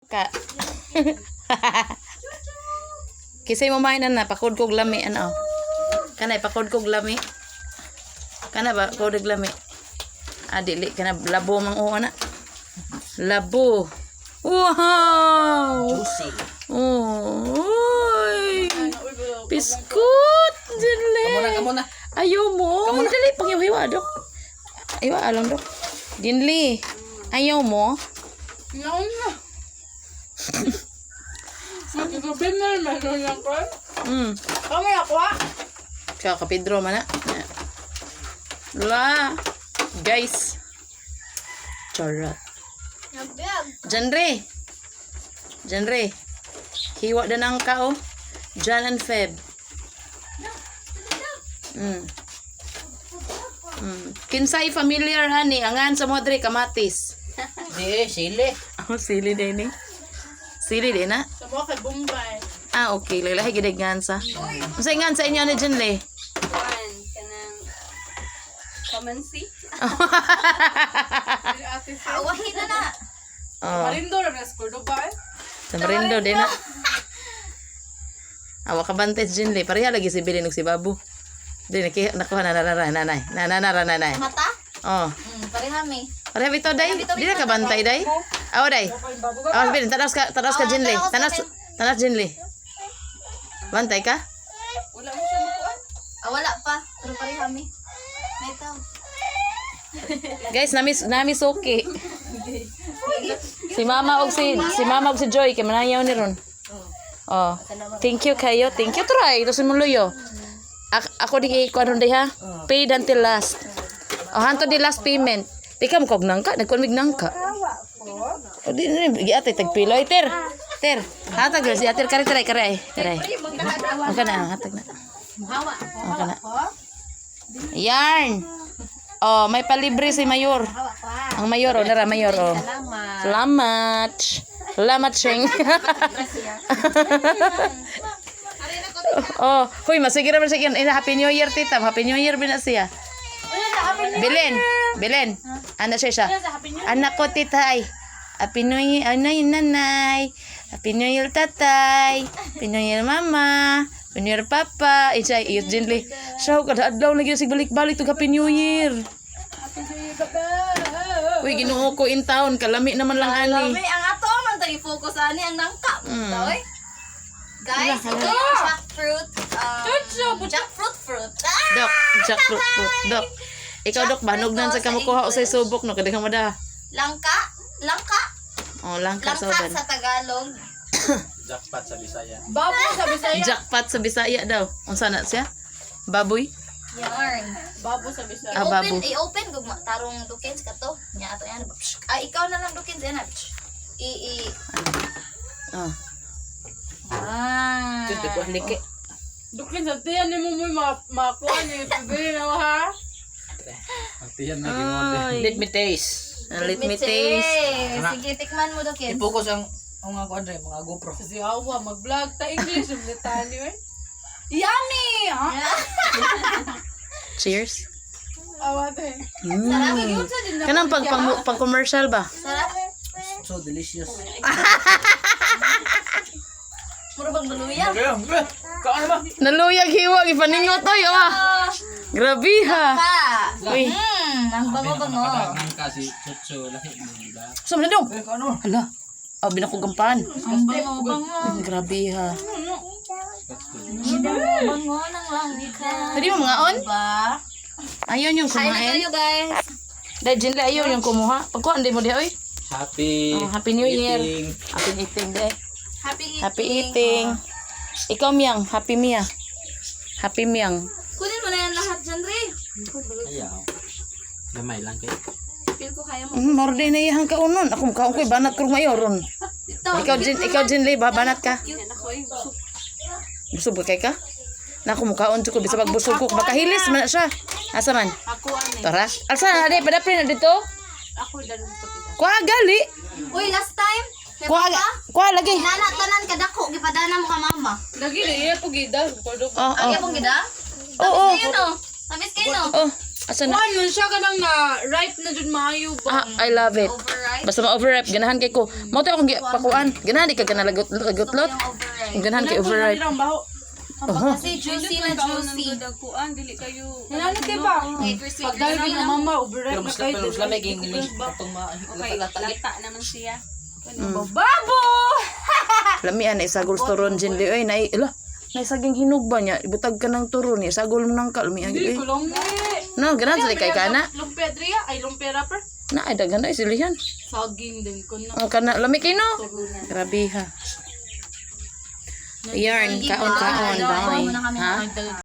Ka. Kisay mo main na pakod kog lami ano. Kanay pakod kog lami. Kana ba kod og lami. Ah, dili kana labo mang oo na. Labo. Wow! Juicy. Oh, oy. Biskut! Dili. Kamo na, kamo na. Ayaw mo. Dali, panghiwa dok. Ayaw, alam dok. Dinli, ayaw mo? Naon na. Magkakabin na meron lang ko. Kamo na kuha. Siya, ka Pedro man na. La. Guys. Charot. Nabiyag. Janre. Janre. Hiwa na ng ka, oh. Jan and Feb. Kinsay familiar hani angan sa mga dre kamatis. Di, sili. Oh, sili din eh. Sili din na. Sa mga kay Bombay. Ah, okay. Lalahi gid ngan sa. Unsay ngan sa inyo ni Janle? Kuan, kanang kamansi. Si Ate Sa. Awahin na na. Oh, Marindo na sa Cordoba eh. tamarindo din na. Awa ka bantes Jinle. Pareha lagi si Bilin ug si Babu. Di naki nakuha na na na na na na na na na na. Mata? Oh. Pareha mi. Pareha bitaw day. Di na ka bantay day. Awa day. Awa Bilin tanaw ka Ah, Jinle. tanaw sa Tanaw tanaw Jinle. Bantay ka? Wala mo siya makuan. Ah, wala pa. Pero pareha mi. May tao. Guys, nami nami suki. Si mama og si Joy kay manayaw ni ron. Oh. Thank you kayo. Thank you try. Ito si Muluyo. Ako di ko aron day ha. Paid until last. Oh, hanto di last payment. Di ka mo kog nangka, nagkuan mig nangka. O di ni giatay tagpilo ay ter. Ter. Hatag si ater kare try kare ay. Kare. Okay na, hatag na. Okay na. Yarn. Oh, may palibre si Mayor. Ang Mayor, oh, nara Mayor, oh. Salamat. Salamat. Salamat, Sheng. Oh, huy, masige raman siya. Eh, Happy New Year, tita. Happy New Year, bina siya. Belen, Belen. Ano siya siya? Anak ko, tita, ay. Happy New Year, ano yun, nanay. Happy New Year, tatay. Happy New Year, mama. Happy New Year, papa. Eh, siya, iyot, Jinli. Siya, kada adlaw, lagi na balik-balik to Happy New Year. Uy, Ginoo ko in town. Kalami naman lang, ani. Lami ang ato man tayo focus ani ang nangka. Oy. Guys, ito yung jackfruit. Jackfruit fruit. Ah! Dok, jackfruit fruit. Dok. Ikaw, Dok, banog nan sa kamukuha o sa subok, no? Kada ka mo da. Langka? Langka? Oh, langka sa Langka uban. sa Tagalog. Jackpot sa Bisaya. Babo sa Bisaya. Jackpot sa Bisaya daw. Unsa na siya? Baboy? Yarn. Babo sa Bisaya. Ah, Open, babo. i-open gugma tarong dukins ka to. Nya ato yan. Psh, ah, ikaw na lang dukins yan. Psh. I i Oh. Ah. Diyos, di ko liki. Dukin sa tiyan ni mo mo makuha ni Pibili na ha. Ang tiyan na gimode. Let me taste. Ah, let me taste. Sige, tikman mo dukins. I-focus ang mga kuan mga GoPro. Si Awa mag-vlog ta English yung detalye eh. Yummy! Ha? Cheers. Awa te. Kanang pag pang, pang commercial ba? Sarap. So delicious. Mura bang baluya? Kaano ba? Naluyag hiwag ipaningot oy ah. Grabe ha. Pa. Uy, Ang bango-bango. Ka si Chucho lahi mo di ba? sa man dong. Kaano? Hala. Oh, binakugampan. Ang bango-bango. Grabe ha. Ang bango ng langka. Pwede mo mga on? Diba? Ayaw yung Kain na kumain. tayo, guys. Dahil Jinle, ayaw yung kumuha. Pagkuhan, di mo di, oy. Happy Oh, Happy New Year. eating. Happy eating, day. Happy eating. Happy eating. Ikaw, Miyang. Happy Mia. Happy Miyang. Kunin mo na yan lahat dyan, Ray. Ayaw. Gamay lang kay. Feel ko kaya mo. Morde na iyang kaunon. Ako mukhaon ko'y banat ko mayo ron. Ito. Ikaw, Jinle, ba banat ka? Busog ba kay ka? Naku, mukhaon ko bisa pagbusog ko. Makahilis man na siya. Asa man? Ako ani. Tara. Alsa na, di, padapin na dito. Ako dalong to kita. Kuha gali. Uy, last time. May Kuha, pa? kuha lagi. Nana, tanan kadako. Gipadana mo ka, mama. Lagi na iya po gida sa Cordoba. Oh, Ang oh. yapong gida? Oo, Tamis kayo, no? Tamis kayo, no? Oh. Asa na? Kuan man siya kanang na ripe na jud maayo ba. Ah, I love it. Overripe. Basta ma-overripe, ganahan kay ko. Mao to akong pakuan. Ganahan di ka ganahan lagot-lot. Yung overripe. Ganahan kay overripe. Ang baho. Kasi juicy na juicy. Dagkuan, dili kayo. Nananit di ba? Okay, crispy Pag dahil crispy. na mama, overripe Pero na mas kayo. pero mas lamig yung atong Okay, lata naman siya. Babo! Lamian na isagol sa turon dyan di oy nay ila. Nay saging hinog ba niya? Ibutag ka ng turon niya. Isagol mo nang ka lamian Hindi gyud. ko lang eh. No, ganahan sa kay kana. Lumpia Drea, ay lumpia wrapper. Na ay daghan ay silihan. Saging din ko na. Ang kana lami kay no. Grabe ha. Yarn, kaon kaon, bye. Ha?